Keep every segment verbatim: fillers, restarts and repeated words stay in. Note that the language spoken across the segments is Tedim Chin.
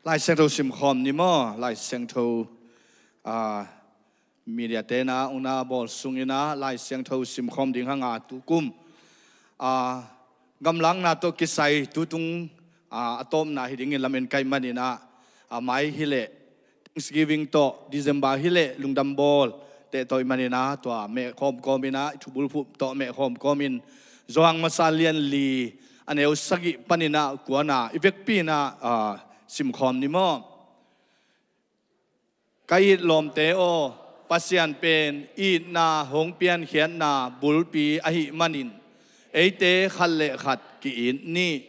Lai Siangtho simkhawm ni maw? Lai Siangtho, ah, media te na ung na bawl sungin ah Lai Siangtho simkhawm ding hang a tukum, ah, gamlakna tawh kisai tutung, ah, a tawpna hi dingin lamen kaih manin ah, ah, mai hileh Thanksgiving tawh December hileh lungdam bawl teh tawh i manin ah tua mehkhawm kawmin ah i thubulphuh tawh mehkhawm kawmin Johan masa lian li a neu sagih panin ah kuana i vekpi in ah, ah, simkhawm ni maw? Ka it lawmte aw, Pasian pen itna hong piankhiatna bulpi ahih manin eite khat le khat ki-it ni.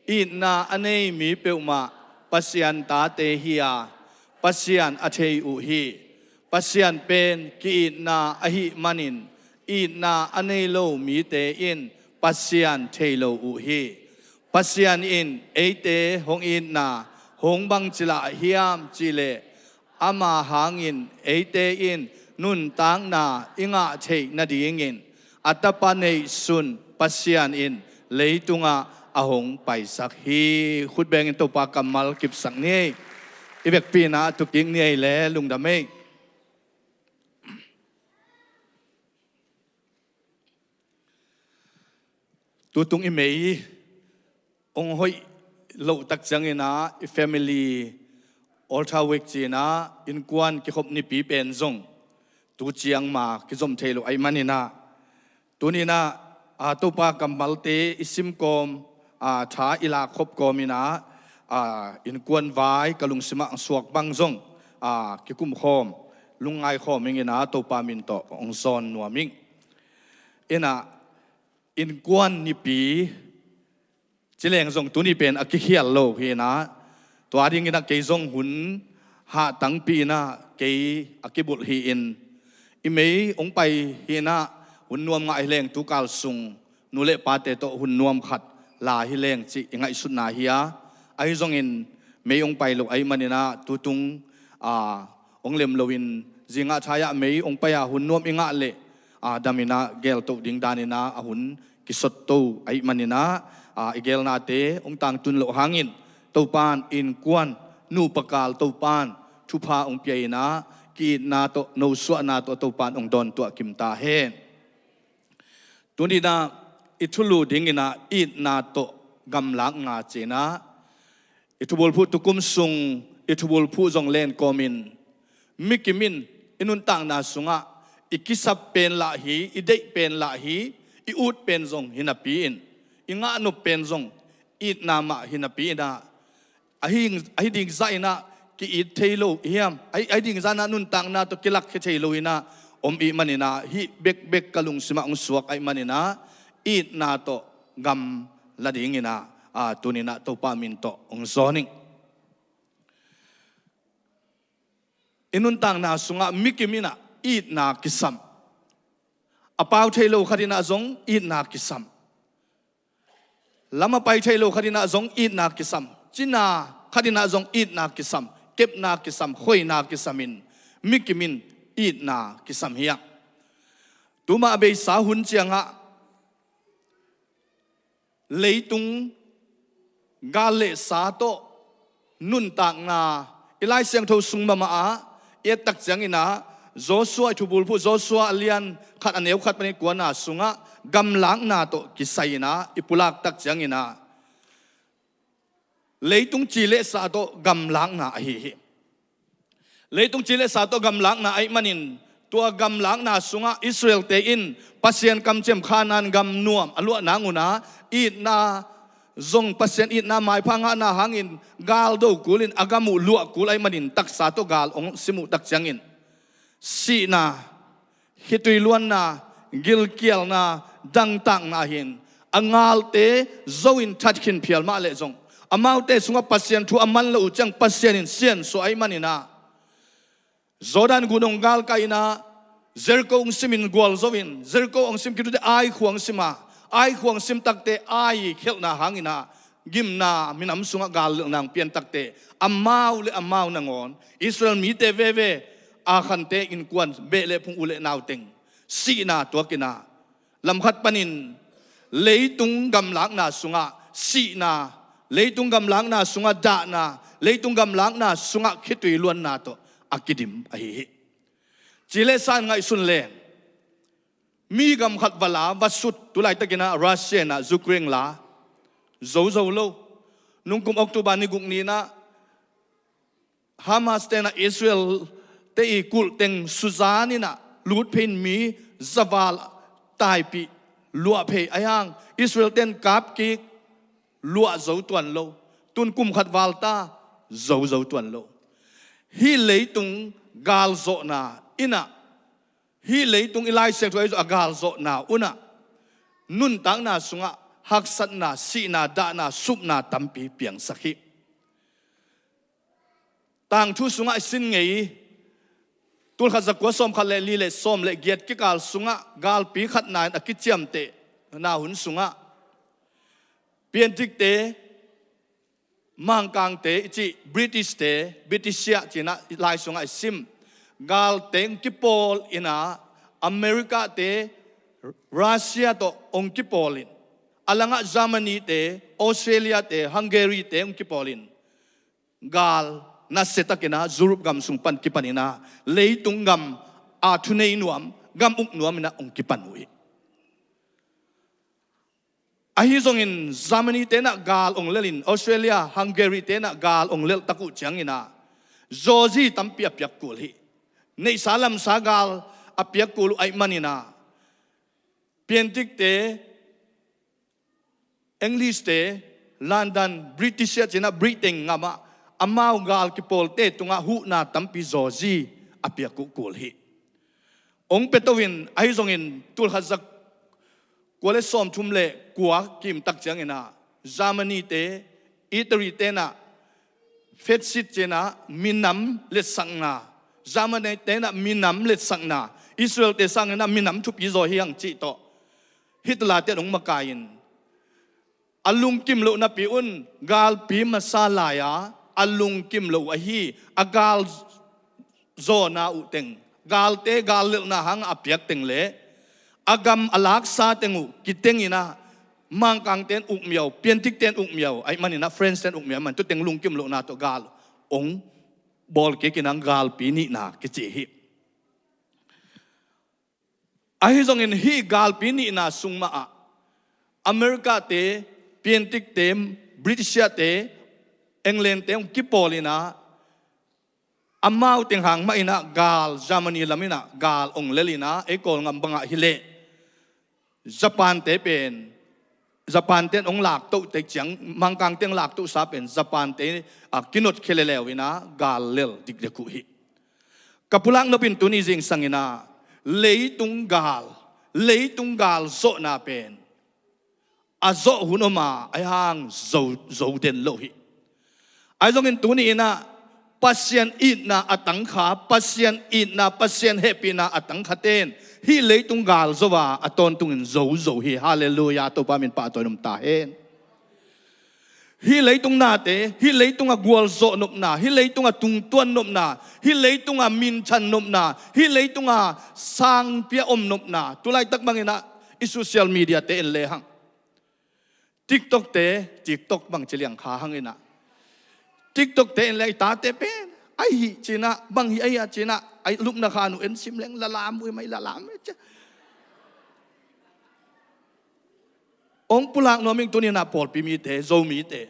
Itna a nei mi peuhmah Pasian tate hi a, Pasian a thei uh hi. Pasian pen ki-itna ahih manin itna a nei lo mite in Pasian thei lo uh hi. Pasian in eite hong itna hong bangci lah hiam cihleh ama hangin eite in nuntakna i ngah theih nadingin a tapa neihsun Pasian in leitungah a hong paisak hi. Khut bengin Topa kammal kipsak ni ei. I vekpi in ah a tukik ni ei le lungdam ei. Tutung i mei hong hoih loh tak ciangin ah i family altar week ci-in ah innkuan kikhop nipi pen zong tu ciang ma kizom thei lo ahih manin ah tuni in ah, ah, Topa kammalte i simkawm, ah, tha i lakkhop kawmin ah, ah, innkuan vai ka lungsimah suak bang zong, ah, kikumkhawm lungngai khawm ingin ah Topa min tawh hong zawn nuam ing. In ah innkuan nipi ci leng zong tuni pen a kikhial lo hi in ah tua dingin ah kei zong hun hah tangpi in ah kei a kibulh hi-in i mei hong pai hi in ah hun nuam ngah hi leng tukal sung nu le pate tawh hun nuam khat la hi leng cih i ngaihsutna hi a, ahi zongin mei hong pai lo ahih manin ah tutung, ah, hong lem loin zingah thai-ah mei hong pai-a hun nuam i ngah leh, ah, damin ah geltoh ding danin ah a hun kisotto ahih manin ah, ah, i gelnate hong tangtun loh hangin Topa in innkuan nupa kal Topa in thupha hong pia in ah ki-itna tawh nosuahna tawh Topa in hong dawntuah kim ta hen. Tuni in ah i thulu dingin ah itna tawh gamlakna ci-in ah i thubulphuh tukum sung i thubulphuh zong len kawmin mi kim in i nuntakna sungah i kisap pen lah hi, i deih pen lah hi, i ut pen zong hi napi in i ngah nop pen zong itna mah hi napi in ah ahi, ahi ding zah in ah ki-it thei lo hiam, ahi, ahi ding zah in ah nuntakna tawh kilakkhia thei lo in ah om ih manin ah hih bekbek ka lungsimah hong suak ahih manin ah itna tawh gamla dingin ah, ah, tuni in ah Topa min tawh hong zawn ing. I nuntakna sungah mi kim in ah itna kisam. A pau thei lo khat in ah zong itna kisam. Lam a pai thei lo khat in ah zong itna kisam. Cina khat in ah zong itna kisam. Kepna kisam, khoina kisam in mi kim in itna kisam hi a. Tuma a beisa hun ciangah leitung gal le sa tawh nuntakna i Lai Siangtho sung mahmah ah i et tak ciangin ah Joshua i thubulphuh Joshua a lian khat a neu khat panin kuana sungah gamlakna tawh kisai in ah i pulak tak ciangin ah leitung ci le sa tawh gamlakna ahi hi. Leitung ci le sa tawh gamlakna ahih manin tua gamlakna sungah Israel-te in Pasian kamciam Khanaan gam nuam a luah nangun ah itna zong Pasian itna maipha ngahna hangin gal do kul in a gam uh luah kul ahih manin taksa tawh gal hong sim uh tak ciangin sihna, khitui luanna, gilkialna, dangtakna hin a galte zo in that khin phial mah leh zong amaute sungah Pasian thu a man lo uh ciang Pasian in siansuah ahih manin ah Jordan gun hong galkai in ah Jericho hong sim in gualzo in Jericho hong sim khit uh teh Ai khua hong sim a, Ai khua hong sim tak teh Ai khelhna hangin ah gimna minam sungah gal lelhna hong pian tak teh amau le amau nangawn Israel mite veve Akhan-te innkuan beh le phung u le nau teng sihna tuak in ah lam khat panin leitung gamlakna sungah sihna, leitung gamlakna sungah dahna, leitung gamlakna sungah khitui luanna tawh a kidim ahi hi. Ci le san ngaihsun leng, mi gam khat va la va sut, tu laitakinah Russia inah Ukraine la zo zo lo. Nungkum October ni guk ni inah Hamas tenah Israel te i kulh teng suzan inah lut phei in mi zaval taipih luah phei ahi hang, Israel ten kapkik luah zo tuan lo. Tun kum khat val ta zo zo tuan lo. Hih leitung galzawhna inah, hih leitung i Lai Siangtho ahi zong a galzawhna unah nuntakna sungah haksatna, sihna, dahna, supna tampi piangsak hi. Tangthu sungah i sin ngei, tulkhat zakua sawmkhat le li le sawm le giat kikal sungah galpi khatna in a kiciamtehna hun sungah Piantikte, Mangkangte i cih, Britishte, Britishiah cinah lai sungah i sim, galte hong kipawl inah Americate Russia tawh hong kipawl in, a langah Germanyte, Australiate, Hungaryte hong kipawl in, gal nasiatakinah Europe gam sung pan kipan inah leitung gam a thunei nuam, gam uk nuam inah hong kipan uh hi. Ahi zongin Germany tenah gal hong lel in, Australia, Hungary tenah gal hong lelh tak uh cianginah zawzi tampi a piak kul hi. Neihsa lamsa gal a piak kul uh ahih maninah Piantikte, Englishte, London, British a cinah Britain gamah amau gal kipawlte tungah huhna tampi zawzi a piak uh kul hi. Hong pia to in, ahi zongin tulkhat zakua le sawmthum le kua kimtak cianginah Germanyte, Italy tenah Fascist cinah minam letsakna, Germany tenah minam letsakna, Israelte sanginah minam thupi zaw hi hang cih tawh Hitler ten hong makai in, a lungkim loh napi un galpi masa lai-a a lungkim loh ahi, a gal zawhna uh teng, galte gal lelhna hangah a piak teng le a gam a laksa teng uh kiteng inah Mangkangten ukmiau, Piantikten ukmiau ahih maninah Franceten ukmiau ahih man, tuteng lungkim lohna tawh gal hong bawl kik inah galpi nihna kici hi. Ahi zongin hih galpi nihna sung mahah Americate, Piantikte, Britishiate, Englandte hong kipawl inah amau teng hang mah inah gal, Germany lam inah gal hong lel inah ei Kawlgam bangah hileh Japante pen, Japanten hong laktohte ciang, Mangkangte hong laktohsa pen Japante a kinotkhia leuleu inah gal lel dikdek uh hi. Ka pulak nopin tuni zingsang inah leitung gal, leitung gal zawhna pen a zawh hun om a, ahi hang zo, zo den lo hi. Ahi zongin tuni inah Pasian itna a tangkha, Pasian itna, Pasian hehpihna a tangkhaten hih leitung gal zo a, a tawntungin zo zo hi. Halleluiah. Topa min pahtawi in om ta hen. Hih leitung nate, hih leitung a gualzawh nopna, hih leitung a tungtuan nopna, hih leitung a minthan nopna, hih leitung a sangpi a om nopna, tu laitak bang inah i social mediate en lehang, TikTokte, TikTok bang ci liang kha hang inah, TikTokte en leh i tate pen, ahi cinah, bang hi ahi a cinah, a lupna khan uh en sim leng lalam uh hi mai, lalam uh hi ci. Hong pulak nuam ing tuni inah pawlpi mite, Zomite.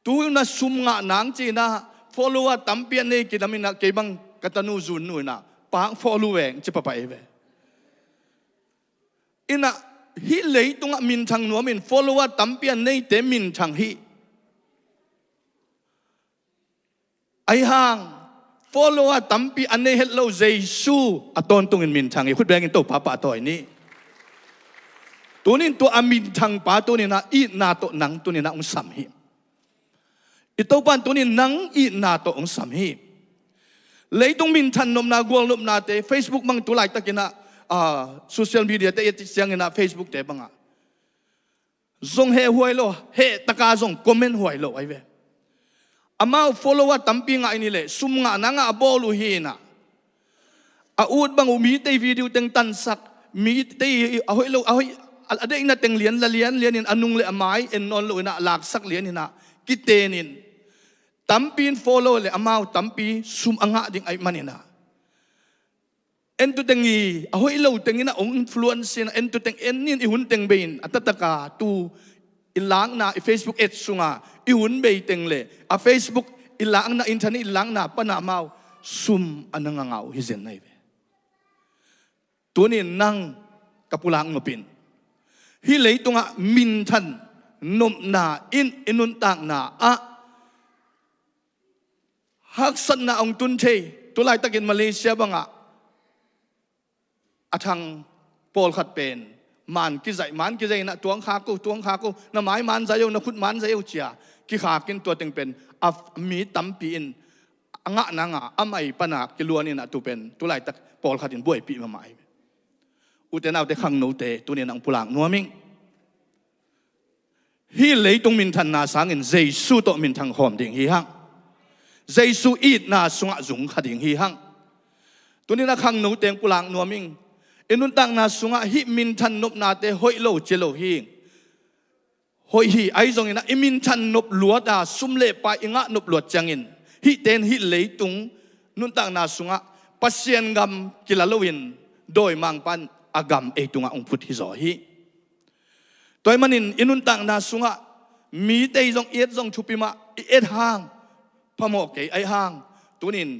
Tu inah sum ngah nang cinah follower tampi a nei kidam inah kei bang ka tanu zun nu inah pak follow veng ci papa ei ve. Inah hih leitungah minthang nuamin follower tampi a neite minthang hi. Ahi hang follower tampi a nei het lo Jesu a tawntungin minthang hi. Khut bengin Topa pahtawi ni. Tunin tua a minthangpa tuninah itna tawh nang tuninah hong sam hi. I Topa in tunin nang itna tawh hong sam hi. Leitung minthan nopna, gual nopnate, Facebook bang tu laitakinah, ah, social mediate i et cianginah Facebookte bangah zong heh huai lo, heh taka zong comment huai lo ahi ve. Amau follower tampi ngah in hileh sum ngah nangah a bawl uh hi inah, a ut bang uh mite i video teng tansak, mite i a hoih lo, a hoih, a deihna teng lian la lian lianin a nung le a mai en nawn lo inah laksak lian inah kitenin Tampi in follow le amau tampi sum a ngah ding ahih manin ah, entuteng i a hoih lo teng in ah hong influence in ah, entuteng en in i hun teng bei in a taktak a tu i lakna, i Facebook et sungah i hun bei teng le a Facebook i lakna, internet i lakna pan ah amau sum a na ngah uh hi zen ahi ve. Tuni in nang ka pulak nop in, hih leitungah minthan nopna in i nuntakna ah haksatna hong tun thei. Tulaitakin Malaysia bangah a thang pawlkhat pen man kizaih, man kizaih in ah tuang khak uh, tuang khak uh, na mai man zaih uh, na khut man zaih uh ci-a kikhak in tua teng pen a mi tampi in a ngah nang a, a mai pan a kiluan in ah tu pen tulaitak pawlkhat in buaipih mahmah hi. Ute naute, khangnote, tuni in ah hong pulak nuam ing. Hih leitung minthanna sangin Jesu tawh minthang khawm ding hi hang. Jesu itna sungah zung kha ding hi hang. Tuni in ah khangnote hong pulak nuam ing. I nuntakna sungah hih minthan nopnate hoih lo ci lo hi. Hoih hi, ahi zongin ah i minthan nop luat a, sum le pai i ngah nop luat ciangin, hihte in hih leitung nuntakna sungah Pasian gam kila loin dawimangpa in a gam ei tungah hong phut hi zaw hi. Tua ahih manin i nuntakna sungah mite i zong i et zong thupi mah, i et hang phamawh kei ahih hang, tuni in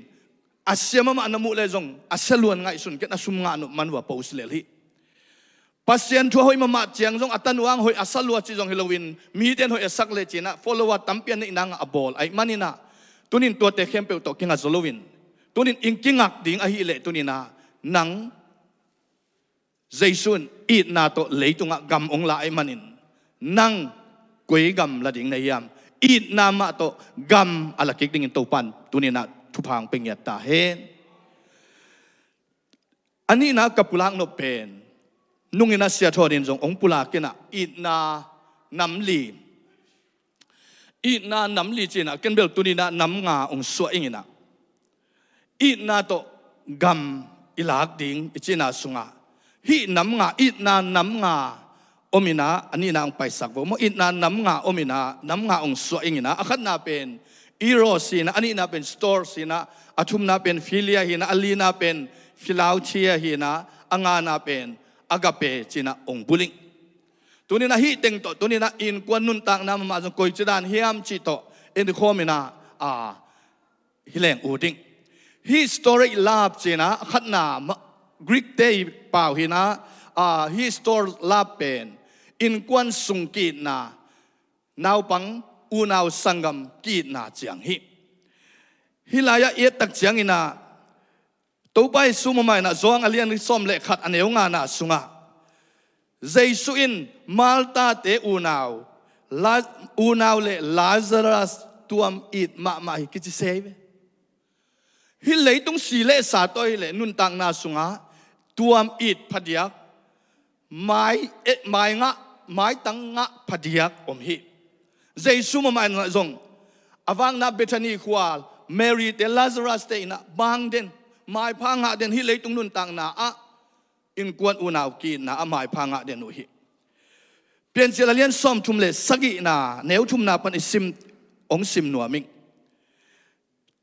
a sia mahmah na muh leh zong a sia luan ngaihsun ken, a sum ngah nop man uh a post lel hi. Pasian thu a hoih mahmah ciang zong a tanu ang hoih a sa lua ci zong hi loin, mite in hoih a sak leh ci-in ah follower tampi a neih nang a bawl ahih manin ah, tuni in tuate khempeuh tawh kinga zaw loin, tuni in i kingak ding ahih leh tuni in ah nang Jesu in itna tawh leitungah gam hong la ahih manin, nang koi gam la ding na hiam? Itna mah tawh gam a la kik dingin Topa in tuni in ah thupha hong pia ngiat ta hen. A nihna ka pulak nop pen, nungin ah Sia Thawn in zong hong pulak in ah, itna nam li, itna nam li ci-in ah, ken bel tuni in ah nam nga hong suah ing in ah, itna tawh gam i lak ding i cihna sungah, hih nam nga, itna nam nga om in ah, a nihna hong paisak vo maw. Itna nam nga om in ah, nam nga hong suah ing in ah, a khatna pen eros hi in ah, a nihna pen storge hi in ah, a thumna pen philia hi in ah, a lina pen philautia hi in ah, a ngana pen agape ci-in ah hong bulh ing. Tuni in ah hih teng tawh, tuni in ah innkuan nuntakna mahmah zong koici dan hiam cih tawh en khawm in ah, a, hi leng ut ing. Historic love ci-in ah, a khatna ma-, Greek te i pau hi in ah, a, historic love pen innkuan sung ki-itna, naupang, unau, sanggam ki-itna ciang hi. Hih lai-ah i et tak ciangin ah, Topa Jesu mahmah in ah Johan a lian sawm le khat a neu ngana sungah, Jesu in Martha-te unau, La-, unau le Lazarus tuam it mahmah hi kici se hi ve. Hih leitung si le sa tawh hi leh nuntakna sungah tuam it phadiak, mai, eh, mai ngah, maitang ngah phadiak om hi. Jesu mahmah in ah zong a vakna Bethany khua, Mary-te, Lazarus-te in ah bang den, maipha ngah den, hih leitung nuntakna ah innkuan unau ki-itna ah maipha ngah den uh hi. Piancil a lian sawmthum le sagihna, neu thumna pan i sim, hong sim nuam ing.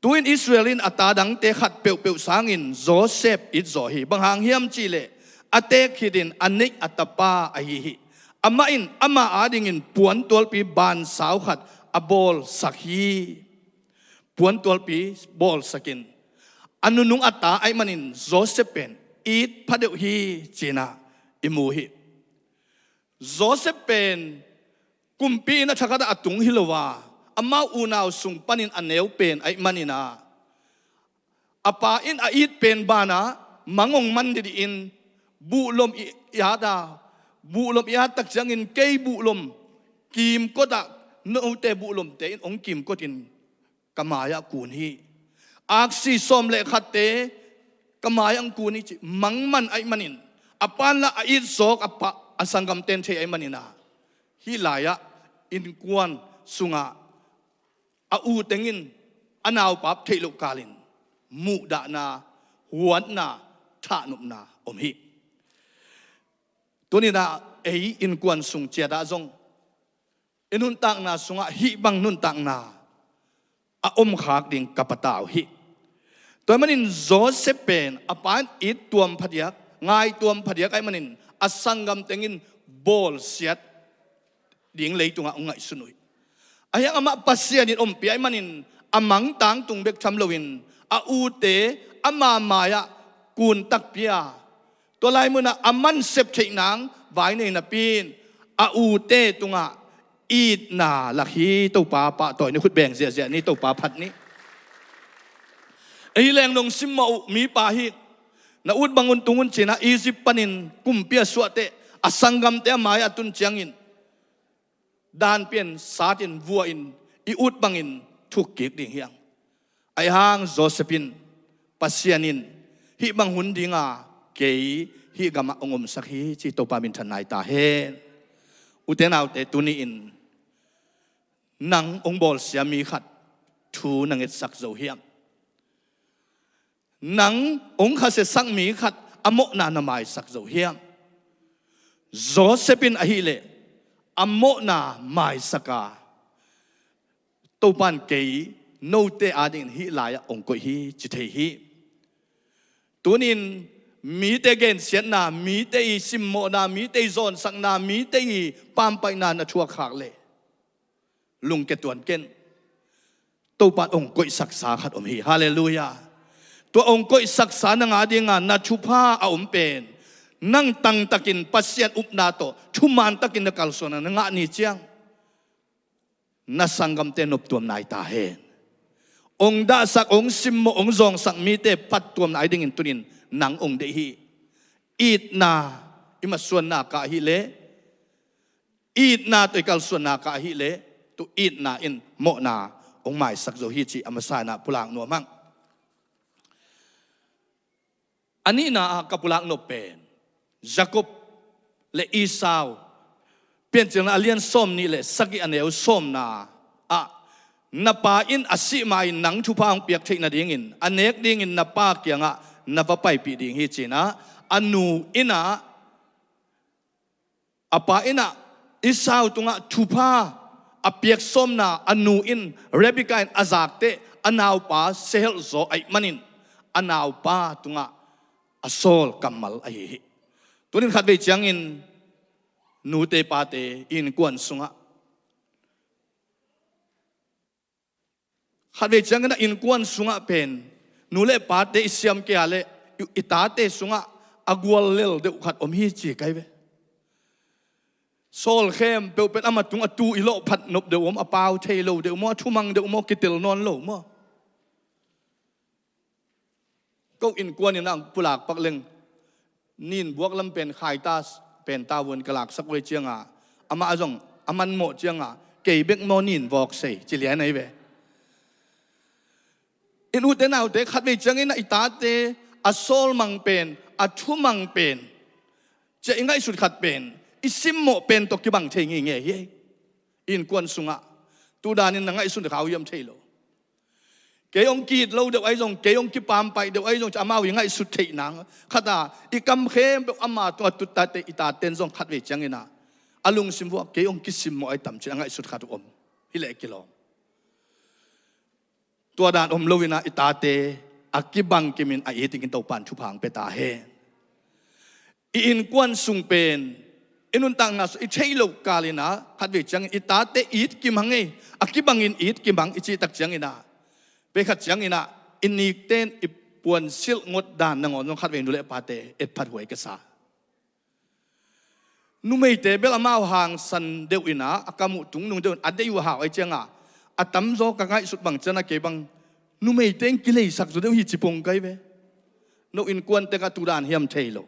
Tu-in Israel in a ta dangte khat peuhpeuh sangin Joseph it zaw hi. Bang hang hiam cih leh a teek khitin a neih a tapa ahi hi. Amah in ama adingin puantualpi bansau khat a bawlsak hi. Puantualpi bawlsakin, a nunung a ta ahih manin Joseph pen it phadeuh hi ci-in ah i mu hi. Joseph pen kumpi inn a thakhat ah a tung hi lo a, amau unau sung panin a neu pen ahih manin ah, a pa in a it pen banah mang hong man didih in, buhlom i, i at a, buhlom i at tak ciangin kei buhlom kimkot ah, note buhlomte in hong kimkot in ka mai-ah kun hi. Aksi sawm le khatte ka mai-ah hong kun hi ci, mang man ahih manin, a pa in lah a it zawk a pa, a sanggamte in thei ahih manin ah, hih lai-ah innkuan sungah a u teng in a naupa theih loh kalin muhdahna, huatna, thahnopna om hi. Tuni-in ah ei innkuan sung ciat ah zong i nuntakna sungah hih bang nuntakna a omkhak ding ka patau hi. Tua ahih manin Joseph pen a pa in it tuam phadiak, ngai tuam phadiak ahih manin a sanggam tengin bawlsiat ding leitungah hong ngaihsun uh hi. Ahi hang amah Pasian in ompih ahih manin a mangtang tung bek tham loin a ute ama mai-ah kun takpi a, tua lai munah a man sep theih nang vai nei napi in a ute tungah itna lak hi. Topa pahtawi ni, khut beng ziahziah ni, Topa phat ni. Ei leng nong simmawh uh mipa hi, na ut bang un tung un ci-in ah Egypt panin kumpi a suahteh a sanggamte a mai-ah a tun ciangin dan pian satin vua in i ut bangin thuk kik ding hi hang. Ahi hang Joseph in, Pasian in hih bang hun dinga kei hih gamah hong omsak hi ci Topa minthan nai ta hen. Ute naute, tuni-in nang hong bawlsia mi khat thu na ngetsak zo hiam? Nang hong khasiasak mi khat a mawhna na maisak zo hiam? Joseph in ahileh a mawhna maisak a, Topa in kei note adingin hih lai-ah hong koih hi ci thei hi. Tunin mite gensiatna, mite i simmawhna, mite i zawnsakna, mite i pampaihna na thuak khak leh lungke tuan ken. Topa in hong koihsaksa khat om hi. Halleluiah. Tua hong koihsaksa nang adinga na thupha a om pen nang tangtakin Pasian upna tawh thuman takin na kalsuanna na ngah ni ciang na sanggamte noptuam nai ta hen. Hong dahsak, hong simmawh, hong zawngsak mite phattuam nai dingin tunin nang hong deih hi. Itna i masuanna ka ahileh, itna tawh i kalsuanna ka ahileh, tu itna in mawhna hong maisak zo hi ci a masa-in ah pulak nuam hang. A nihna ah ka pulak nop pen Jacob le Esau, Piancilna a lian sawmnih le sagih a neu sawmna ah, na pa in a sih ma-in nang thupha hong piak theih nadingin a nek dingin na pa kiangah na va paipih ding hi ci-in ah, a nu in ah, a pa in ah Esau tungah thupha a piak sawmna a nu in, Rebekah in a zakteh a naupa siahelh zaw ahih manin a naupa tungah a sawl kammal ahi hi. Tunin khatvei ciangin nute pate i innkuan sungah, khatvei ciangin a innkuan sungah pen nu le pate i siam kei a leh i, i tate sungah a guallel deuh khat om hi ci kai ve. Sawl khempeuh pen amah tung a tu i lawh phat nop deuh om, a pau thei lo deuh maw, a thumang deuh maw, kitel nawn lo maw. Ko innkuan in ah pulak pak leng, nin buak lam pen khaita pen ta vun ka laksak uh ei cianga, amah zong a manmawh cianga, kei bek maw nin vawk sei ci lian ahi ve. I nute naute, khatvei ciangin ah i tate a sawlmang pen, a thumang pen, cia i ngaihsut khat pen i simmawh pen tawh kibang thei ngeingei hi. I innkuan sungah tu danin na ngaihsun kha uh hiam thei lo. Kei hong ki-it lo deuh ahi zong, kei hong kipampaih deuh ahi zong, amau i ngaihsut theih nang khat a, i kam khempeuh ama tungah tut tate, i taten zong khatvei ciangin ah a lungsim vuah kei hong kisimmawh ahi tam ci-in a ngaihsut khat uh om hileh kilawm. Tua dan om loin ah i tate a kibang kimin a it dingin Topa in thupha hong pia ta hen. I innkuan sung pen i nuntakna sung i theih loh kalin ah khatvei ciangin i tate it kim hang ei, a kibangin it kim hang i cih tak ciangin ah, pei khat ciangin ah i nikten i puansilh ngot dan nangawn zong khatvei nu le pate etphat huai ka sa. Numeite bel amau hangsan deuh in ah, a kam uh tung nung deuh in a deih uh a hau ahi cianga, a tamzaw ka ngaihsut bang ciangin ah kei bang numeite in kileisak zaw deuh hi ci pong kai ve. No innkuan tekah tu dan hiam thei lo.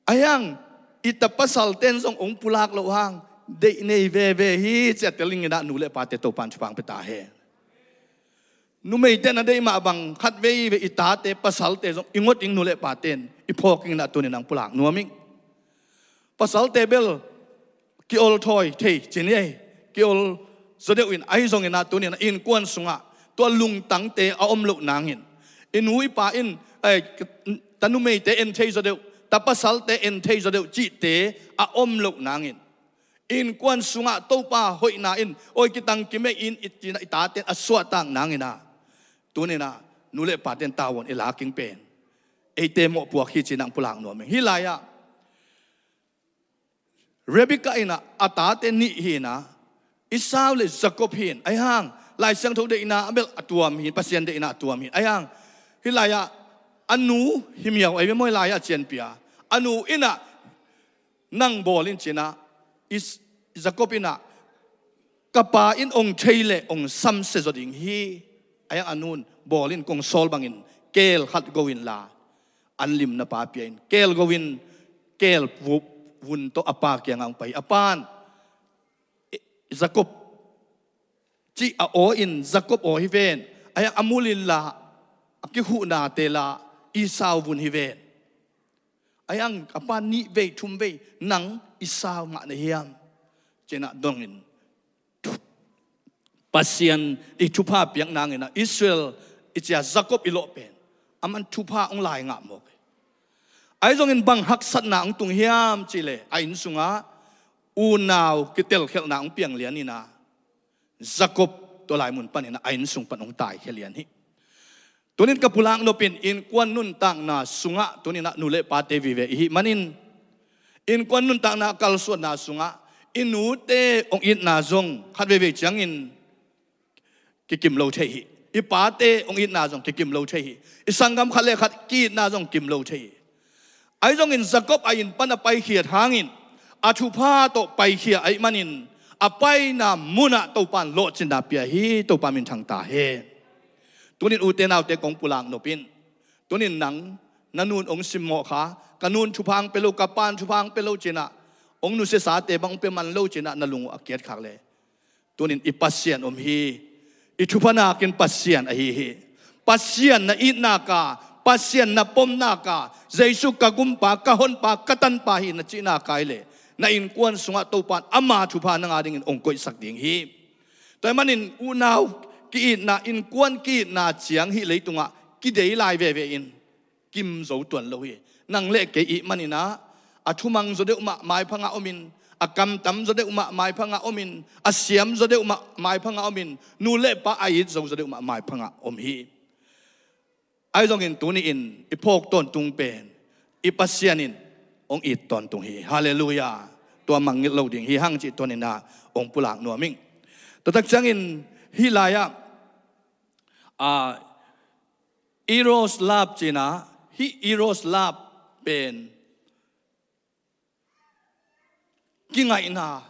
Ahi hang i ta pasalten zong hong pulak loh hang deih nei veve hi ci a tel dingin ah nu le pate Topa in thupha hong pia ta hen. Numeite na deih mah bang khatvei vei i tate pasalte zong i ngot ing, nu le paten i phawk ing in ah tunin hong pulak nuam ing. Pasalte bel kiol thawi thei ci ni ei, kiol zaw deuh in ahi zongin ah tunin ah innkuan sungah tua lungtangte a om loh nangin, i nu i pa in, eh, ta numeite en thei zaw deuh, ta pasalte en thei zaw deuh cihte a om loh nangin, Innkuan sungah Topa hoihna in, oi, kitang kimei in, i cina i taten a suahtak nangin ah, tuninah nu le paten tavuan i laking pen eite mawhpuak hi cinah pulak nuam ing. Hih lai-ah Rebekah inah a tate nih hi inah, Esau le Jacob hi in, ahi hang Lai Siangtho deihna a belh a tuam hi in, Pasian deihna a tuam hi in, ahi hang hih lai-ah a nu hi miau ahi ve maw, hih lai-ah a cianpia a nu inah, nang bawl in cinah, Is-, Jacob inah, ka pa in ong thei le ong samsia zaw ding hi. Ahi hang a nun bawl in, kong sawl bangin keel khat go inla, an limna pa pia in keel go in, keel vu-, vun tawh a pa kiangah ong pai hi. A pan, Jacob cih a aw in Jacob aw hi ven. Ahi hang a mul inla, a kikhuhnate la Esau vun hi ven. Ahi hang a pan nih vei thum vei, nang Esau mah na hiam? Cinah dongin Pasian i thupha piak nangin ah Israel i cia Jacob i lawh pen aman thupha ong lai ngah mawk hi. Ahi zongin bang haksatna ong tung hiam cihleh a inn sungah unau kitelkhelhna ong piang lian inah Jacob tua lai mun panin ah a inn sung pan ong taikhia lian hi. Tunin ka pulak nop in innkuan nuntakna sungah tuninah nu le pate vive i hih manin, innkuan nuntakna kalsuanna sungah i nute ong itna zong khat veivei ciangin kikim lo thei hi. I pate ong itna zong kikim lo thei hi. I sanggam khat le khat ki-itna zong kim lo thei hi. Ahi zongin Jacob a inn pan a paikhiat hangin a thupha tawh paikhia ahih manin a paina munah Topa in lawhcinna pia hi. Topa minthang ta hen. Tunin ute naute kong pulak nop in, tunin nang na nun ong simmawh kha, ka nun thupha ong pia lo, ka pan thupha ong pia lo cinah ong nusiasate bang ong pia man lo cinah na lung uh a kiatkhak le, tunin i Pasian om hi. I thupha nakin Pasian ahi hi. Pasian na itnaka, Pasian na pomnaka, Jesu ka gumpa, ka honpa, ka tanpa hi na cihnaka hi leh, na innkuan sungah Topa in ama thupha na ngah dingin ong koihsak ding hi. Tua ahih manin unau ki-itna, innkuan ki-itna ciang hih leitungah kidei lai veve in kim zo tuan lo hi. Nang le kei i hih maninah a thumang zaw deuh mah maipha ngah omin, a kamtam zaw deuh mah maipha ngah omin, a siam zaw deuh mah maipha ngah omin, nu le pa a it zo zaw deuh mah maipha ngah om hi. Ahi zongin tuni-in i phawk tawntung pen i Pasian in ong it tawntung hi. Halleluiah. Tua mangngilh lo ding hi hang cih tuninah ong pulak nuam ing. Tua tak ciangin hih lai-ah, a, Eros love cinah, hih Eros love pen kingaihna,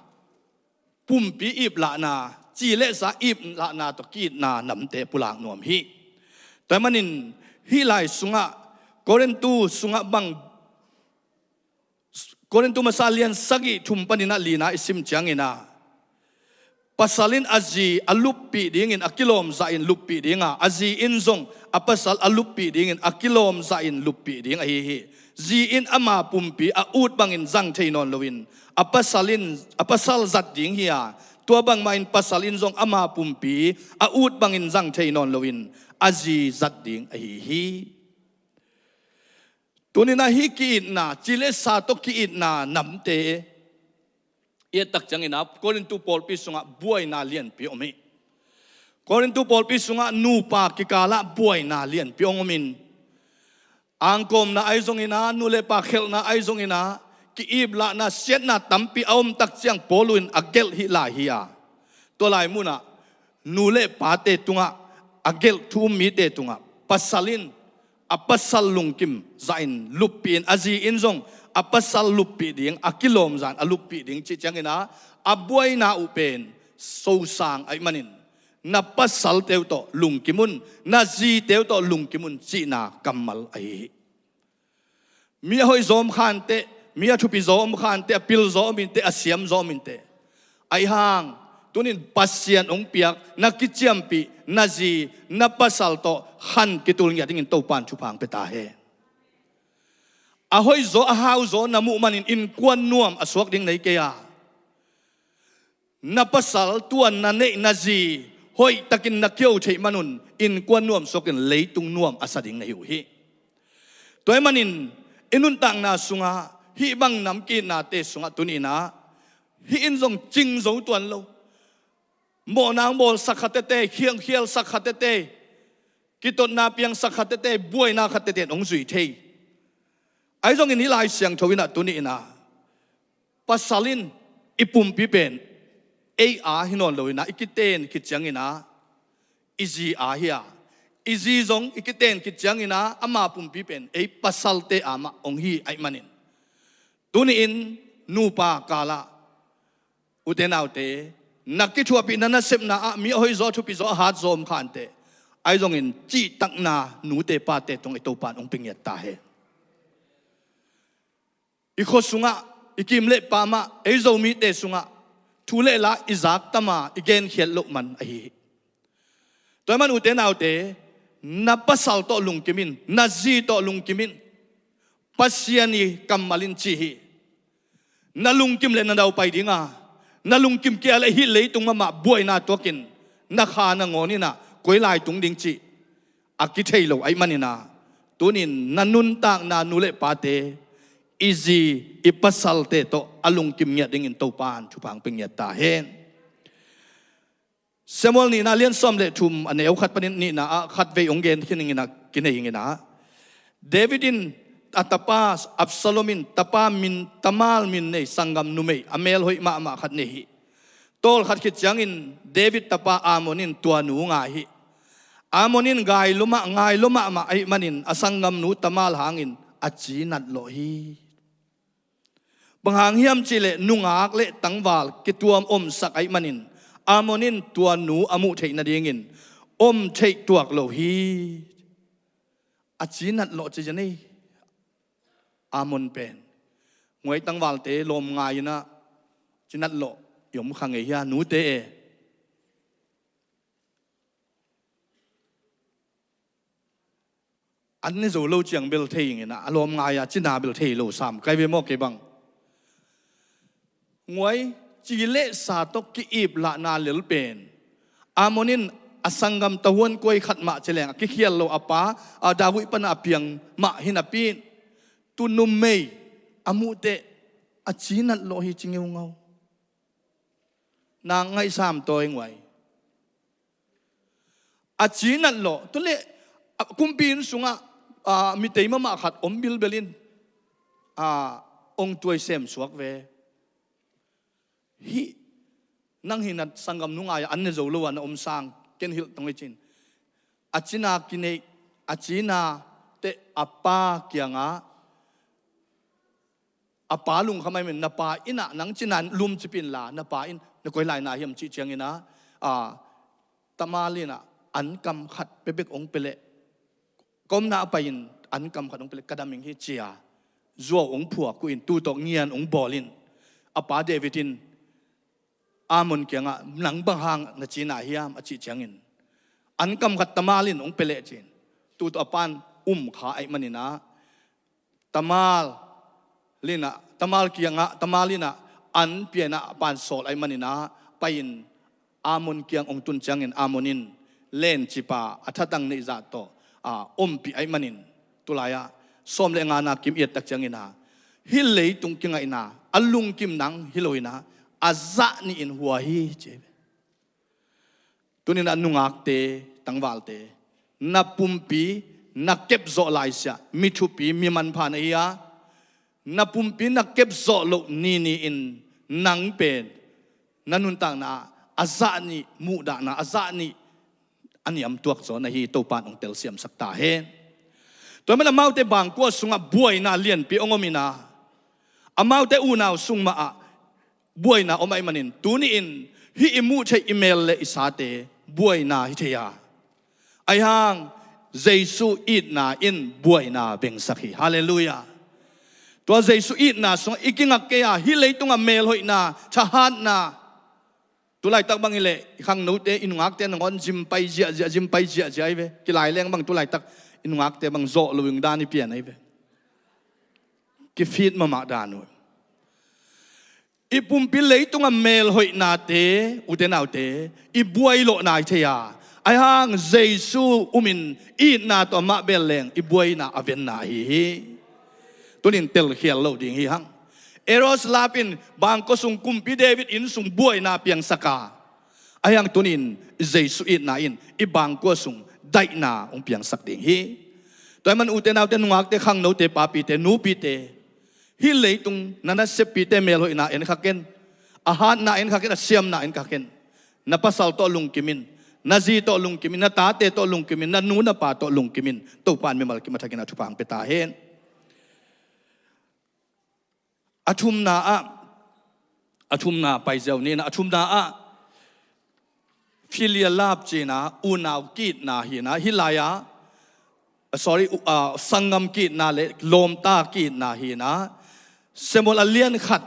pumpi iplahna, ci le sa iplahna tawh ki-itna namte pulak nuam hi. Tua ahih manin hih lai sungah, Korintu sungah bang, Korintu masa lian sagih thum paninah lina i sim cianginah, pasal in a zi a luppih dingin a kilawm zahin luppih dinga, a zi in zong a pasal a luppih dingin a kilawm zahin luppih ding ahi hi. Zi in ama pumpi a ut bangin zang thei nawn loin, a pasal in, a pasal zat ding hi a, tua bangmah in pasal in zong ama pumpi a ut bangin zang thei nawn loin a zi zat ding ahi hi. Tuninah hih ki-itna, ci le sa tawh ki-itna namte i et tak cianginah Korintu pawlpi sungah buaina lianpi om hi. Korintu pawlpi sungah nupa kikalah buaina lianpi ong omin, angkawmna ahi zonginah, nu le pa khelhna ahi zonginah, ki-iplahna, siatna tampi a om tak ciang Paul in a gelh hih lai hi a, tua lai munah nu le pate tungah a gelh thu um mite tungah pasal in a pasal lungkim zahin luppih in, a zi in zong a pasal luppih ding, a kilawm zahin a luppih ding cih cianginah, a buaina uh pen sosang ahih manin na pasalte uh tawh lungkim un, na zite uh tawh lungkim un cihna kammal ahi hi. Mi a hoih zaw om khanteh, mi a thupi zaw om khanteh, a pil zaw om inteh, a siam zaw om inteh, ahi hang tunin Pasian hong piak na kiciampih na zi, na pasal tawh khan kitul ngiat dingin Topa in thupha hong pia ta hen. A hoih zaw, a hau zaw na muh manin innkuan nuam a suak ding nei kei a, na pasal tua na neih na zi hoihtakin na kio theih manun innkuan nuam suakin leitung nuam a sa ding na hi uh hi. Tua ahih manin i nuntakna sungah hih bang nam ki-itnate sungah tuninah Hih in zong cing zo tuan lo. Mawhna hong bawlsak khat tete, khiangkhialsak khat tete, kitotna piangsak khat tete, buaina khat tete in hong zui thei. Ahi zongin hih Lai Siangtho in ah tuni in ah pasal in i pumpi pen ei a hi nawn lo in ah i kiten khit ciangin ah i zi a hi a, i zi zong i kiten khit ciangin ah ama pumpi pen ei pasalte a mah hong hi ahih manin, tuni in nupa kal ah ute naute, na kithuahpihna nasepna ah mi a hoihzaw, a thupizaw, a hatzaw om khanteh, ahi zongin cihtakna nute pate tungah i Topa in hong pia ngiat ta hen. I khua sungah, i kim le pam ah, ei Zomite sungah thu le la i zak tam a i genkhiat loh man ahi hi. Tua ahih man ute naute, na pasal tawh lungkim in, na zi tawh lungkim in, Pasian i kammal in ci hi. Na lungkim le na daupai ding a, na lungkim kei a le hih leitung mahmah buaina tuakin na kha nangawn in ah koi lai tung ding cih a kithei lo ahih manin ah, tunin na nuntakna nu le pate, i zi, i pasalte tawh a lungkim ngiat dingin Topa in thupha hong pia ngiat ta hen. Samuel nihna lian sawm le thum, a neu khat panin nihna ah khatvei hong gen khin ing in ah, kinei ing in ah, David in a tapa Absalom in tapa min, Tamar min nei sanggam numei a mel hoih mahmah khat nei hi. Tawlkhat khit ciangin David tapa Amnon in tua nu ngai hi. Amnon in gai lua mah, ngai lua mahmah ahih manin a sanggamnu Tamar hangin a ci natlawh hi. Bang hang hiam cih leh nungak le tangval kituam omsak ahih manin Amnon in tua nu a muh theih nadingin om theih tuak lo hi. A ci natlawh ci zen ei. Amnon pen, nguai, tangvalte lawm ngai in ah ci natlawh i om kha ngei hia nute e? An ne zo lo ciang bel thei ing in ah, a lawm ngai a cina bel thei lo sam kai ve maw kei bang. Nguai, ci le sa tawh ki-ip lahna lel pen Amnon in a sanggam tahuan kuai khat mah ci leng a kikhial lo a pa, a, David pan a piang mah hi napi in, tu numei a muhteh a ci natlawh hi ci ngeungau. Nang ngaihsam tawi, nguai. A ci natlawh, tu le, a, kumpi inn sungah, a, mitei mahmah khat om bilbel in, a, ong tuai sem suak ve. Hih, nang hi na sanggamnu ngai-ah an ne zo lo a na om sang, ken hilh tong hi cin. A cina kineih, a cina teh a pa kiangah, a pa lungkham ahih manin, na pa inn ah nang cina lumcip inla, na pa inn na koi lai na hiam cih ciangin ah, a, Tamar in ah ankam khat pia bek ong pia leh, ka omna a pai-in ankam khat ong pia leh ka dam ing hi ci-a zuau ong phuak uh in, tu tawh ngian ong bawl in, a pa David in Amnon kiangah, nang bang hang na cina hiam a cih ciangin, ankam khat Tamar in ong pia leh ci-in, tu tawh a pan um kha ahih manin ah, Tamar in ah, Tamar kiangah, Tamar in ah an pia in ah a pan sawl ahih manin ah, pai-in Amnon kiang ong tun ciangin Amnon in lencipa a thatang neih zah tawh, a, ompih ahih manin, tulai-ah sawm le ngana kim i et tak ciangin ah, hih leitung kingaihna a lungkim nang hi lo in ah, a zah nih in hua hi ci. Tunin a nungakte, tangvalte, na pumpi na kepzawh laisiah mi thupi, mi manpha na hi a, na pumpi na kepzawh loh nini in nang pen na nuntakna ah a zah nih muhdahna, a zah nih a niamtuak zaw na hi, Topa in ong telsiamsak ta hen. Tua ahih manin amaute bangkua sungah buaina lianpi ong om in ah, amaute unau sung mah ah buaina om ahih manin, tuni-in hih i muh theih i mel le i sate buaina hi thei a, ahi hang Jesu itna in buaina bengsak hi. Halleluiah. Tua Jesu itna sungah i kingak kei a, hih leitungah melhoihna, thahatna, tulaitak bang hi leh i khangnote, i nungakte nangawn gym pai ziahziah, gym pai ziahziah ahi ve. Kilai leng bang tulaitak i nungakte bang zawh lo ing dan i pian ahi ve. Kifit mahmah dan uh. I pumpi leitungah melhoihnate, ute naute, i buai lawh nai thei a, ahi hang Jesu umin itna tawh amah bel leng i buaina a venna ahi hi. Tunin telkhial lo ding hi hang. Herod lap in bangkua sung kumpi David inn sung buaina piangsak a, ahi hang tuni-in Jesu itna in i bangkua sung daihna hong piangsak ding hi. Tua ahih man ute naute, nungakte, khangnote, papite, nupite, hih leitung na naseppihte melhoihna en kha ken. A hatna en kha ken, a siamna en kha ken. Na pasal tawh lungkim in, na zi tawh lungkim in, na tate tawh lungkim in, na nu na pa tawh lungkim in. Topa in mimal kim a thakin a thupha hong pia ta hen. A thumna ah, a thumna pai ziau ni in ah, a thumna ah, filial love ci-in ah, unau ki-itna hi in ah, hih lai-ah, ah, sorry, uh, ah, sanggam ki-itna le lawmta ki-itna hi in ah, Samuel a lian khat,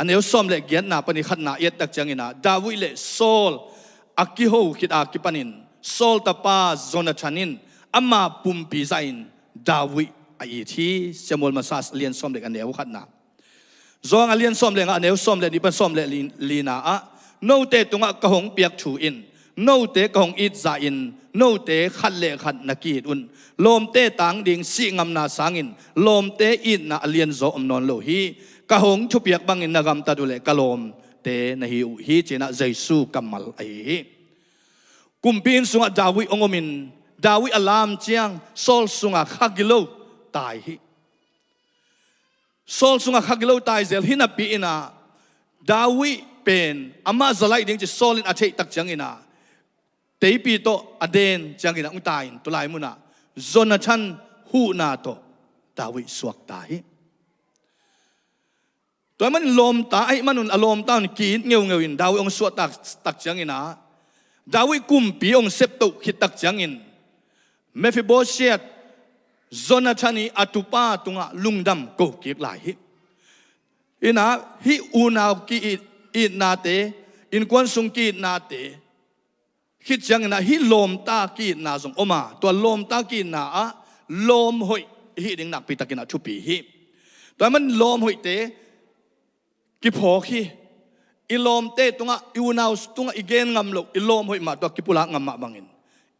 a neu sawm le giatna panin khatna i et tak ciangin ah, David le Saul a kiho khit a kipanin, Saul tapa Jonathan in ama pumpi zahin David a it hi. Samuel masa a lian sawm le, a neu khatna. Johan a lian sawm le nga, a neu sawm le nih pan sawm le li-, lina ah, note tungah ka hong piak thu in, note ka hong it zahin, note khat le khat na ki-it un. Lawmte tang ding sihngamna sangin, lawmte itna a lianzaw om nawn lo hi. Ka hong thupiak bangin na gamtat uh leh ka lawmte na hi uh hi, ci-in ah Jesu kammal ahi hi. Kumpi inn sungah David hong omin, David a lam ciang Saul sungah kha gilo tai hi. Saul sungah kha gilo tai zel hi napi in ah, David pen amah za laih ding ci Saul in a theih tak ciangin ah, teipi tawh a den ciangin ah hong tai in, tulai munah Jonathan huhna tawh David suakta hi. Tua ahih manin lawmta ahih manun, a lawmta un ki-it ngeungeu in David hong suahtak tak ciangin ah, David kumpi hong septoh khit tak ciangin, Mephibosheth, Jonathan ii a tupa tungah lungdam ko kik lai hi. In ah, hih unau ki-it, itnate, innkuan sung ki-itnate khit ciangin ah, hih lawmta ki-itna zong om a, tua lawmta ki-itna ah lawm hoih i hih ding nakpi takin ah thupi hi. Tua ahih man lawm hoihte kiphawk hi. I lawmte tungah, i unau tungah i gen ngam loh, i lawm hoih mah tawh kipulak ngam mah bangin,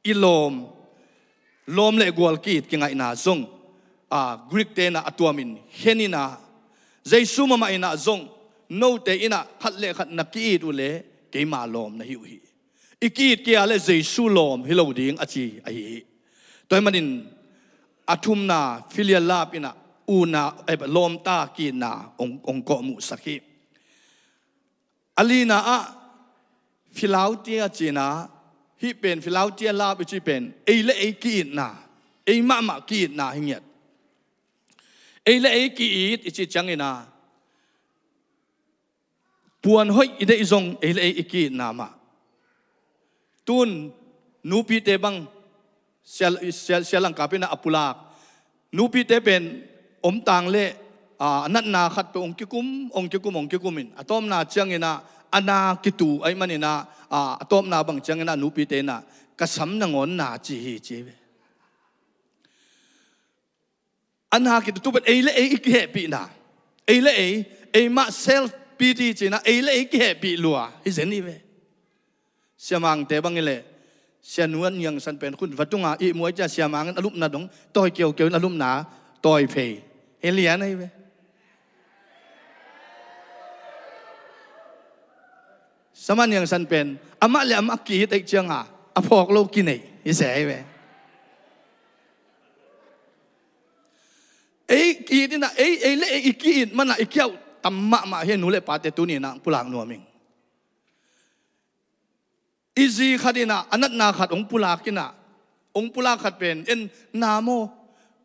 i lawm, lawm le gual ki-it kingaihna zong, a, Greek-te in ah a tuamin khen in ah, Jesu mahmah in ah zong, note in ah khat le khat na ki-it uh leh keima lawm na hi uh hi. I ki-it kei a leh Jesu lawm hi lo ding a ci ahi hi. Tua ahih manin a thumna filial love in ah unau, eh, lawmta ki-itna hong, hong kawhmuhsak hi. A lina ah Filauthiya ci-in ah, hih pen Filauthiya love i cih pen ei le ei ki-itna, ei mahmah ki-itna hi ngiat. Ei le ei ki-it i cih ciangin ah, puan hoih i deih zong ei le ei i ki-itna mah. Tun nupite bang sia, sia, sia Langkap in ah a pulak. Nupite pen om tang leh, a, a natna khat peuh hong kikum, hong kikum, hong kikum in, a tawpna ciangin ah a na kitu ahih manin ah, a, a tawpna bang ciangin ah nupite in ah, "Ka sam nangawn na ci hi," ci hi ve. A na kitu, tu pen ei le ei i kihehpihna, ei le ei, ei mah self pity ci-in ah, ei le ei kihehpih lua hi zen hi ve. Sia Mangte bang hi leh, Sia Nu An Yang San pen khun va tung a, ihmu a, i cih ciang Sia Mang in a lupna dong tawi keukeu in, a lupna tawi phei, hih lian ahi ve. Sia Mang Yang San pen amah le amah ki-it ahih ciang a, a phawk lo kineih hi se ahi ve. Ei ki-it in ah, ei, ei le ei i ki-it man ah i kiauh tam mahmah hi. Nu le pate, tuni in ah pulak nuam ing. I zi khat in ah a natna khat hong pulak in ah, hong pulak khat pen, "En na maw,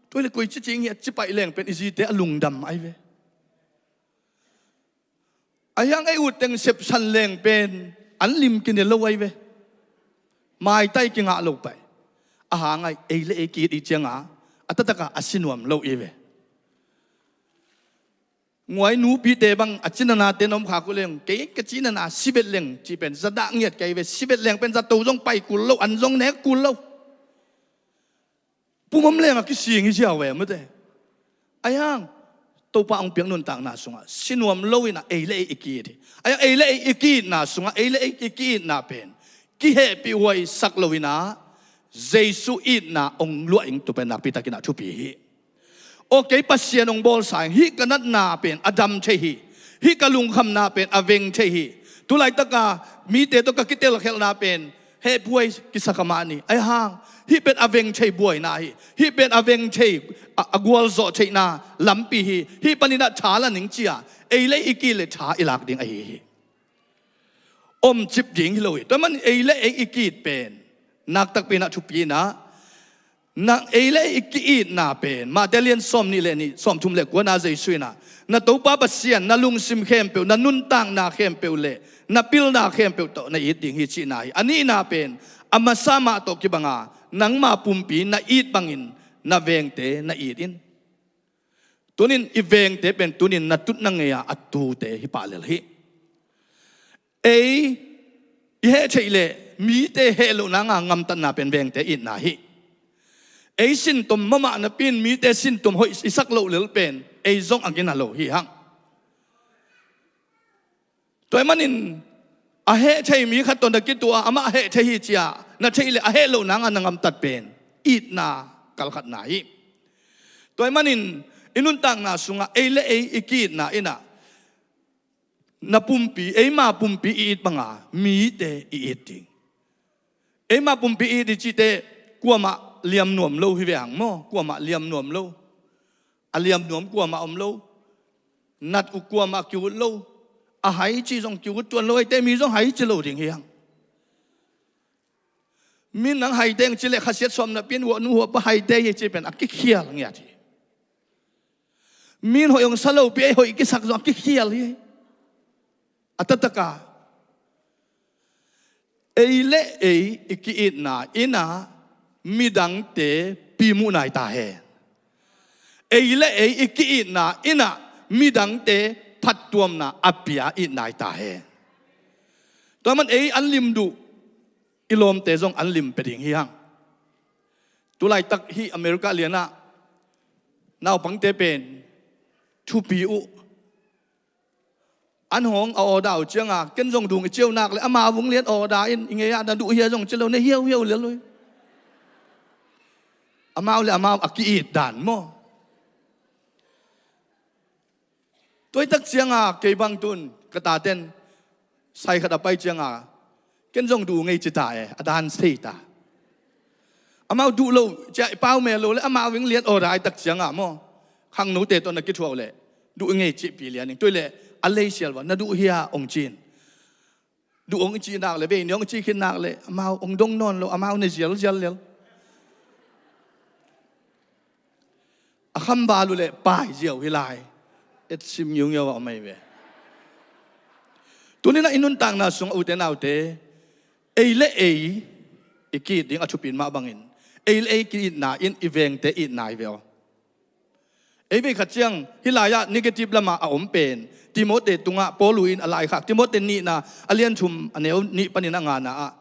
tua leh koi ci cing hiam?" ci paih leng pen i zite a lungdam ahi ve. Ahi hang ei ut teng sepsan leng pen an lim kine lo ahi ve. Maitai kingah lo paih. A hang ah ei le ei ki-it i cih ciang a, a taktak a a si nuam lo hi ve. Nguai, nupite bang a cinanate na om khak uh leng, "Kei ka cinana si bet leng," cih pen za dah ngiat kei ve. Si bet leng pen zato zong pai kul lo, an zong nek kul lo. Pum om leng a kising hi ziau ve, mate. Ahi hang Topa hong piak nuntakna sungah si nuam lo in ah ei le ei i ki-it hi. Ahi hang ei le ei i ki-itna sungah, ei le ei i ki-itna pen kihehpihhuaisak lo in ah, Jesu itna hong luah ing, tua pen nakpi takin ah thupi hi. Aw, kei Pasian hong bawlsa ing, hih ka natna pen a dam thei hi. Hih ka lungkhamna pen a veng thei hi. Tulaitaka mite tawh ka kitelkhelhna pen hehphuai kisa kha mah ni. Ahi hang hih pen a veng thei buaina hi. Hih pen a veng thei a, a gualzawh theihna lampi hi. Hih paninah tha la ning cia ei le i ki-it le tha i lak ding ahi hi. Omcip ding hi lo hi. Tua man ei le ei i ki-it pen naktakpi inah thupi inah, na ei le ei i ki-itna pen Mate lian sawm nih le nih, sawm thum le kuana Jesu inah, na Topa Pasian na lungsim khempeuh, na nuntakna khempeuh le na pilna khempeuh tawh na it ding hi cihna hi. A nihna pen a masa mah tawh kibanga nangma pumpi na it bangin na vengte na it in. Tunin i vengte pen tunin na tutna ngeia a tute hi pah lel hi. Ei i heh theih leh mite heh loh nanga ngamtatna pen vengte itna hi. Ei sintom mahmah napi-in mite sintom hoih i sak loh lel pen ei zong a gina lo hi hang. Tua ahih manin a heh thei mi khat tawh na kituah a, amah a heh thei hi cia na theih leh a heh loh nanga na ngamtat pen itna kalkhatna hi. Tua ahih manin i nuntakna sungah ei le ei i ki-itna inah na pumpi, eima pumpi i it banga mite i it ding. Eima pumpi i it i cihte kuamah liam nuam lo hi ve hang maw? Kuamah liam nuam lo. A liam nuam kuamah om lo. Nat uh kuamah kiut lo. A hai ci zong kiut tuan lo, eite mi zong hai ci lo ding hi hang. Min nang haite ang ci leh khasiat sawm napi-in huahnu huahpa haite hi ci pen a kikhial ngiat hi. Min hoih hong sa lopi ei hoih kisak zong a kikhial hi. A taktak a ei le ei i ki-itna inah midangte pimuh nai ta hen. Ei le ei i ki-itna inah midangte phattuamna a pia it nai ta hen. Tua man ei an lim duh i lawmte zong an lim pia ding hi hang. Tulaitak hih America lianah naupangte pen thupi uh. An hong a order uh cianga ken zong dung i ciau nak le amau vung lian order in i ngei ah na duh hia zong ci lo, na hiauhiau lian lo hi. Amau le amau a ki-it dan maw? Tuaitak cianga kei bang tun ka taten sai khat a pai cianga ken zong duh ngei ci ta e, a dan sei ta. Amau duh lo cia i pau mel lo le amau ving lian order i tak cianga maw? Khangnote tawh na kithuah le duh ngei cihpi lian ing. Tuai le a leisial va na duh hia ong cin. Duh ong i cih nak le vei ni ong i cih khin nak le amau ong dong nawn lo, amau ne zialzial lel. A kham val uh le pai ziau hi lai. Et sim ngiungiau a om ahi ve. Tuninah i nuntakna sungah ute naute, ei le ei i ki-it ding a thupin mah bangin ei le ei ki-itna in i vengte itna hi ve aw. Ei vei khat ciang hih lai-ah negative lamah a om pen Timote tungah Paul in a laikhak Timote nihna a lian thum a neu nih panin a ngana ah,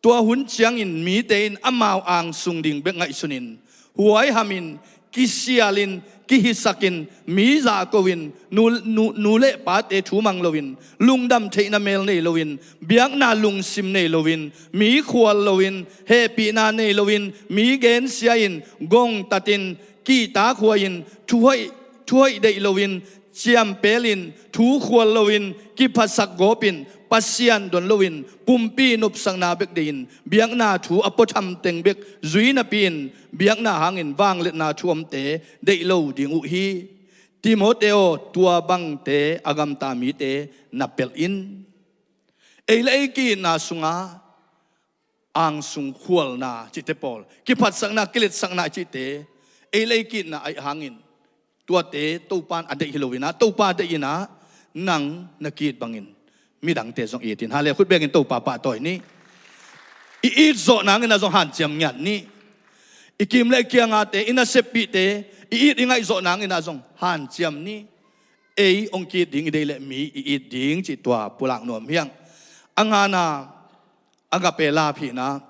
tua hun ciangin mite in amau angsung ding bek ngaihsunin huaihamin kisialin kihisakin mi zahko-in nu, nu, nu le pate thu mang loin lungdam theihna mel nei loin biakna lungsim nei loin mi khual loin hehpihna nei loin mi gensia-in gongtatin kihtakhuai-in thuhoih, thuhoih deih loin ciampelin thu khual loin kiphatsak gawpin Pasian don loin pumpi nopsakna bek deihin biakna thu a puatham teng bek zui napi-in biakna hangin vangliatna thu omte deih lo ding uh hi. Timote aw, tua bangte a gamta mite na pelh in. Ei le ei ki-itna sungah angsung khualna cihte pawl, kiphatsakna, kiletsakna cihte, ei le ei ki-itna aih hangin tuate Topa in a deih hi loinah Topa deih inah nang na ki-it bangin midangte zong it in. Hale khut bekin Topa pahtawi ni. I it zawh nanginah zong hanciam ngiat ni. I kim le i kiangate, i naseppihte i it i ngaih zawh nanginah zong hanciam ni. Ei hong ki-it ding i deih le mi i it ding cih tua pulak nuam hiang. A ngana a gape lap hihna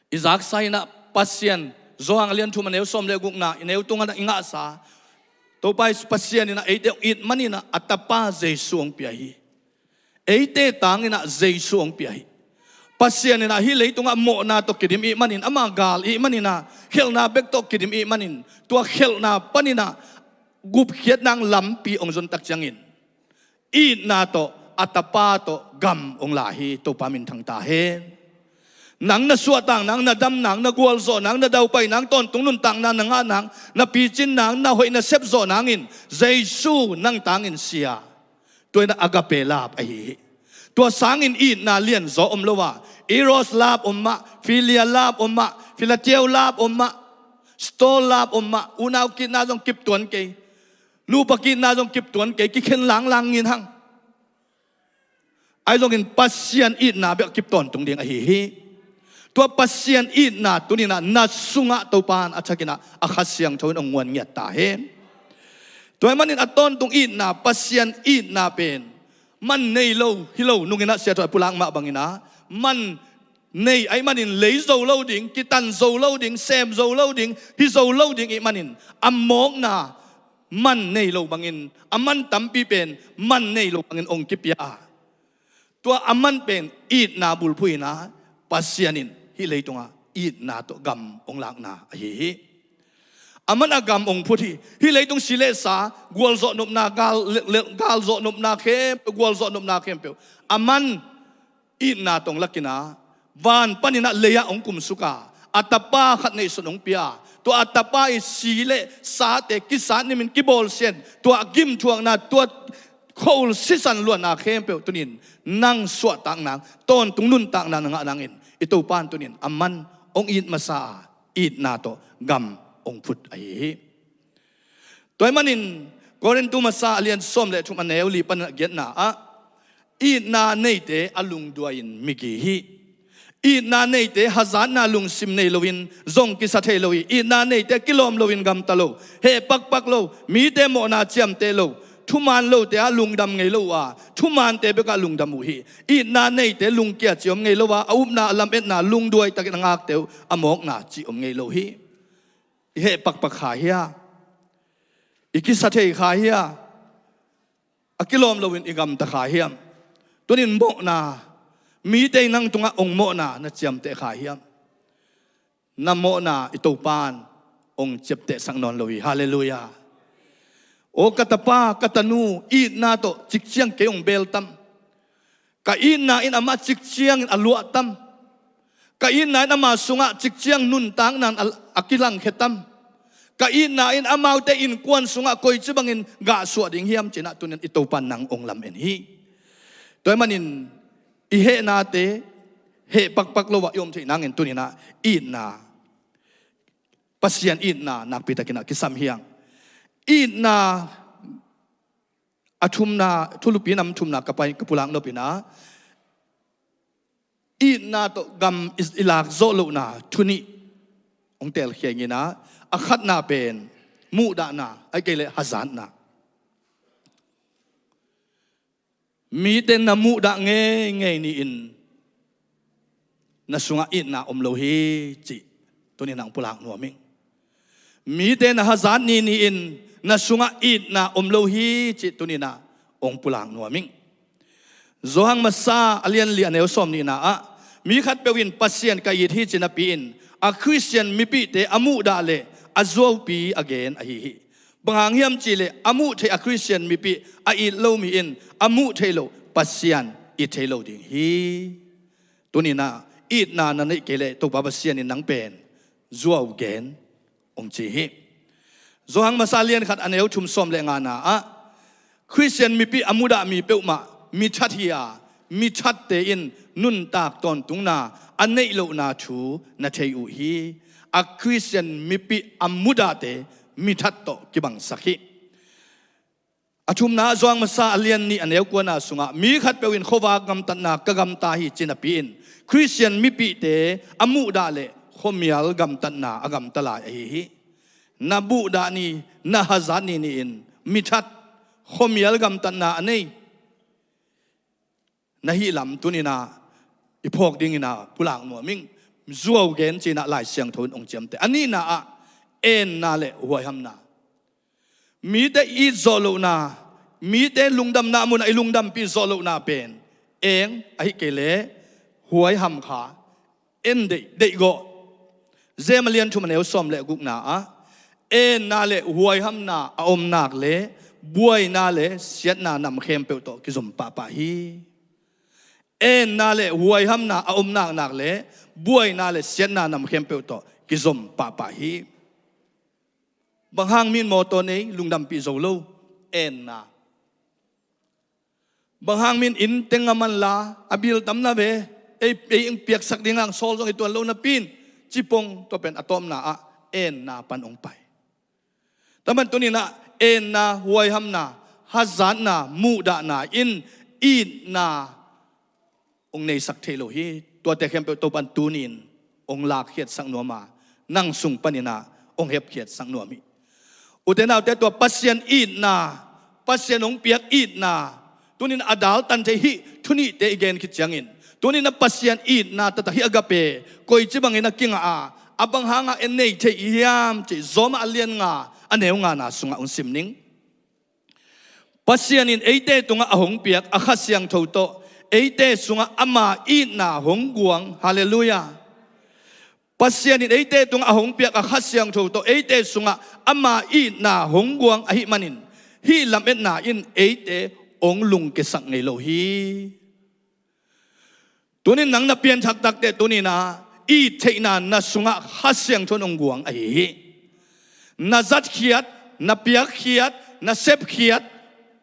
i zaksa inah Pasian, Johan a lian thum a neu sawm le gukna i neu tungah i ngahsa Topa Pasian inah eite hong it maninah a tapa Jesu hong pia hi. Eite tanginah Jesu hong pia hi. Pasian inah hih leitungah mawhna tawh kidim ih manin amah gal ih maninah khelhna bek tawh kidim ih manin tua khelhna paninah gupkhiat nang lampi hong zon tak ciangin, itna tawh a tapa tawh gam hong la hi. Topa minthang ta hen. Nang na suahtak nang, na dam nang, na gualzawh nang, na daupai nang, tawntung nuntakna na ngah nang, na picin nang, na hoih na sep zawh nangin Jesu nang tangin sia. Tua in agape lap ahi hi. Tua sangin itna lianzaw om lo a, eros lap om mah, philia lap om mah, philateo lap om mah, stole lap om mah, unau kitna zong kiptuan kei, nupa kitna zong kiptuan kei, kikhen langlang ngin hang. Ahi zongin Pasian itna bek kip tawntung ding ahi hi. Tua Pasian itna tuninah na sungah Topa in a thakinah a Kha Siangtho in hong nguan ngiat ta hen. Tua ahih manin a tawntung itna, Pasian itna pen man nei lo hi lo, nunginah siathawh a pulak mah banginah man nei ahih manin lei zo lo ding, kitan zo lo ding, sem zo lo ding, hi zo lo ding ih manin a mawkna man nei lo bangin, a man tampi pen man nei lo bangin hong kipia a, tua a man pen itna bulphuh inah Pasian in hih leitungah itna tawh gam hong lakna ahi hi. A man a gam hong phut hi. Hih leitung si le sa, gualzawh nopna, gal, le, le, galzawh nopna khempeuh, gualzawh nopna khempeuh a man itna tawh hong lakinah van paninah lei-ah hong kumsuk a, a tapa khat neihsun hong pia a, tua a tapa ih si le sate kisat nimin kibawlsian, tua a gimthuakna, tua khua-ul sisan luanna khempeuh tunin nang suahtak nang, tawntung nuntakna na ngah nangin i Topa in tunin a man hong it masa a, itna tawh gam hong phut ahi hi. Tua ahih manin Korintu masa a lian sawm le thum a neu li pan a giatna ah itna neite a lungduai-in migi hi. Itna neite hazatna lungsim nei loin zong kisa thei lo hi. Itna neite kilawm loin gamta lo, heh pakpak lo, mite mawhna ciamteh lo, thuman lote ah lungdam ngei lo uh a, thumante bekah lungdam uh hi. Itna neite lungkia ci om ngei lo a, a upna a lametna lungduai takin a ngakte uh a mawkna ci om ngei lo hi. I heh pakpak kha hia? I kisa thei kha hia? A kilawm loin i gamta kha hiam? Tunin mawhna, mite in nang tungah hong mawhna na ciamteh kha hiam? Na mawhna i Topa in hong ciaptehsak nawn lo hi. Halleluiah. Aw ka tapa, ka tanu, itna tawh cikciang kei hong beel tam? Ka itna in amah cikciangin a luah tam? Ka itna in ama sungah cikciang nuntakna in a, a kilangkhia tam? Ka itna in amaute innkuan sungah koici bangin gahsuah ding hiam, cinah tunin i Topa in nang hong lamen hi. Tua ahih manin i hehnate heh pakpak lo ah i om theih nangin tuninah itna, Pasian itna nakpitakinah kisam hi hang. Itna a thumna, thulupi nam thumna ka pai, ka pulak nopinah itna tawh gam i, i lak zawh lohna thu nih hong telkhia inginah, a khatna pen muhdahna, ahih kei leh hazatna. Mite na muhdah ngeingei ni-in na sungah itna om lo hi cih tuninah hong pulak nuam ing. Mite na hazat ni ni-in na sungah itna om lo hi cih tuninah hong pulak nuam ing. Johan masa a lian li a neu sawm nihna ah, mi khatpeuh in Pasian ka it hi ci napi-in a Khristian mipihte a muhdah le a zuaupi a gen ahi hi. Bang hang hiam cihleh a muh theih a Khristian mipih a it lo mi in a muh theih loh Pasian it thei lo ding hi. Tuninah itna na neih kei leh Topa Pasian in nang pen zuau gen hong ci hi. Johan masa lian khat a neu thum sawm le ngana ah, Khristian mipih a mudah mi peuhmah mithat hi a, mithatte in nuntak tawntungna a neih lohna thu na thei uh hi. A Khristian mipih a mudahte mithat tawh kibangsak hi. A thumna ah Johan masa a lian nih a neu kuana sungah, mi khatpeuh in khuavak gamtatna ka gamta hi ci napi-in Khristian mipihte a muhdah le khuamial gamtatna a gamta lai ahi hi. Na muhdah ni, na hazat ni ni-in mithat, khuamial gamtatna a nei na hih lam tuninah i phawk dinginah pulak nuam ing. Zuau gen cinah Lai Siangtho in hong ciamteh. A nihna ah enna le huaihamna. Mite it zawh lohna, mite lungdamna munah i lungdampih zawh lohna pen eng, ahih kei leh huaiham kha, en deih, deihgawh. Jem a lian thum a neu sawm le gukna ah, Enna le huaihamna a om nak le buaina le siatna nam khempeuh tawh kizom pahpah hi. Enna le huaihamna a om nak nak le buaina le siatna nam khempeuh tawh kizom pahpah hi. Bang hang mi in mawtaw nei, lungdampih zo lo? Enna. Bang hang mi in inn teng a man la, a bil tam na ve, ei, ei eng piaksak ding hang sawl zong i tuan lo napi in, cipong tua pen a tawpna ah enna pan hong pai. Tua man tuni in ah enna, huaihamna, hazatna, muhdahna in itna hong neisak thei lo hi. Tuate khempeuh Topan tuni in hong lakkhiatsak nuam a, nang sung panin ah hong hepkhiatsak nuam hi. Ute naute, tua Pasian itna, Pasian hong piak itna, tuni in a daltan thei hih thu nihte i gen khit ciangin, tuni in ah Pasian itna taktak hih agape koici bangin a kingah a, a bang hangah en nei thei i hiam cih Rom a lian nga, a neu ngana sungah hong sim ning. Pasian in eite tungah a hong piak a Kha Siangtho tawh eite sungah ama itna hong guang. Halleluiah. Pasian in eite tungah a hong piak a Kha Siangtho tawh eite sungah ama itna hong guang ahih manin, hih lametna in eite hong lungkiasak ngei lo hi. Tuni in nang na pianthak takteh tuni in ah it theihna na sungah Kha Siangtho in hong guang ahi hi. Na zatkhiat, na piakkhiat, na sepkhiat,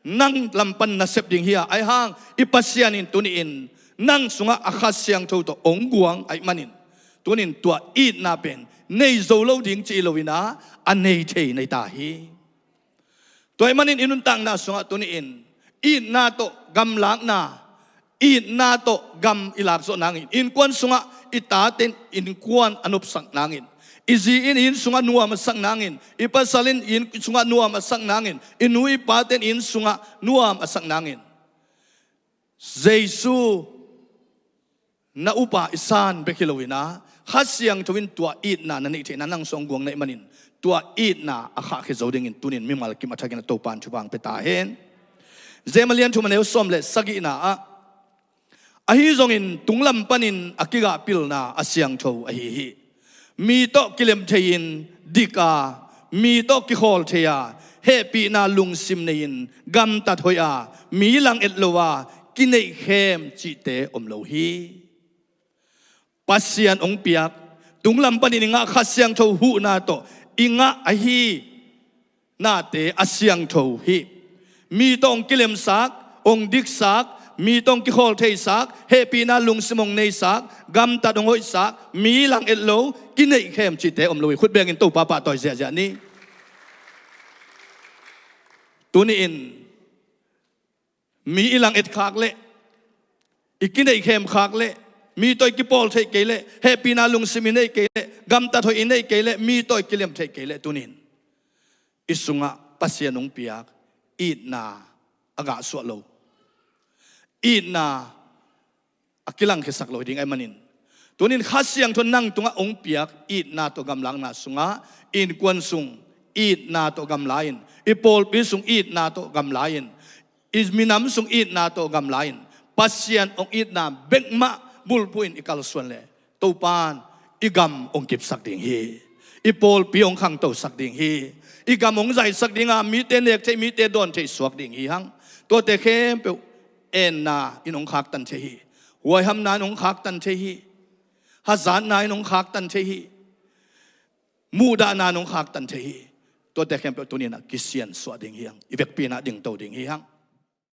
nang lam pan na sep ding hi a, ahi hang i Pasian in tuni in nang sungah a Kha Siangtho tawh hong guang ahih manin, tuni in tua itna pen nei zo lo ding ci hi lo in ah, a nei thei nei ta hi. Tua ahih manin i nuntakna sungah tuni in itna tawh gam lakna, itna tawh gam i lak zawh nangin, innkuan sungah i taten innkuan a nopsak nangin, i zi in i inn sungah nuam a sak nangin, i pasal in i inn sungah nuam a sak nangin, i nu i paten i inn sungah nuam a sak nangin, Jesu na upa i san bek hi lo in ah, Kha Siangtho in tua itna na neih theihna nang sungah hong guang na hih manin, tua itna a khahkhia zo dingin tuni in mimal kim a thakin a Topan thupha hong pia ta hen. James a lian thum a neu sawm le sagihna ah, ahi zongin tunglam panin a kigah pilna a siangtho ahi hi. Mi tawh kilem thei-in dik a, mi tawh kikhawl thei a, hehpihna lungsim nei-in gamtat hoih a, mi lang et lo a, kineihkhem cihte om lo hi. Pasian hong piak, tunglam panin i ngah Kha Siangtho huhna tawh i ngah ahi nate a siangtho hi. Mi tawh hong kilemsak, hong diksak, mi tawh hong kikhawl theisak, hehpihna lungsim hong neisak, gamtat hong hoihsak, mi lang et lo, kineihkhem cihte om lo hi. Khut bengin Topa pahtawi ziahziah ni. Tuni in mi i lang et khak leh, i kineihkhem khak leh, mi tawh i kipawl theih kei leh, hehpihna lungsim i neih kei leh, gamtat hoih i neih kei leh, mi tawh i kilem theih kei leh, tuni in i sungah Pasian hong piak itna a gahsuah lo, itna a kilangkhiasak lo hi ding ahih manin, tuni in Kha Siangtho in nang tungah hong piak itna tawh gamlakna sungah, innkuan sung itna tawh gamla in, i pawlpi sung itna tawh gamla in, i minam sung itna tawh gamla in, Pasian hong itna bek mah bulphuh in i kalsuan leh, Topan i gam hong kipsak ding hi. I pawlpi hong khangtosak ding hi. I gam hong zaisak ding a, mite nek theih, mite dawn theih suak ding hi hang. Tuate khempeuh enna in hong khaktan thei hi. Huaihamna in hong khaktan thei hi. Hazatna in hong khaktan thei hi. Muhdahna in hong khaktan thei hi. Tuate khempeuh tuni in ah kisiansuah ding hi hang. I vekpi in ah dingto ding hi hang.